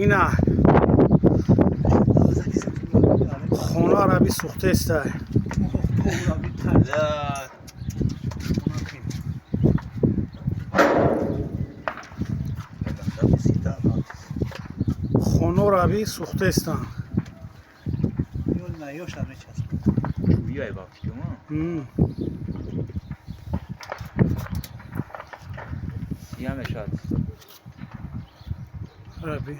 Ина хонаро би сӯхтестай. Да. Хонаро би сӯхтестанд. Чӯяй ба фикрма. Сия мешавад. Раби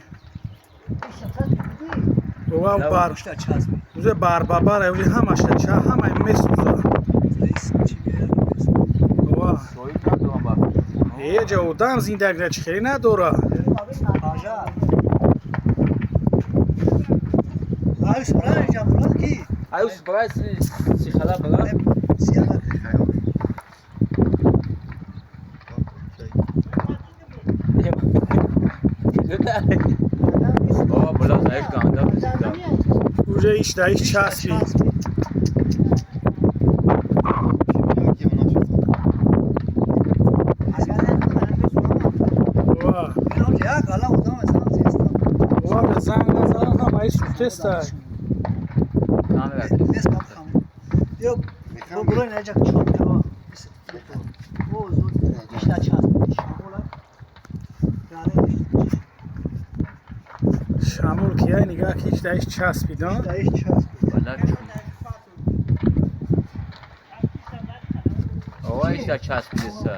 ова бар уже барбабара, уже ҳамаша ча ҳамаи месӯза. Ова. Соҳиб надорам ба. Еҷа одам зиндагира чӣ хеле надора. Аюс брай сихала бала. Баба бала заиш ганда бисида. Уже ишда иш часпи. Ова. Ова, занг назанам, ҳамаи сӯхтестай. Камера. Шамул кияй, нигаҳ ки ишда иш часпид. Бала чӯ. Ова иша часпидеса.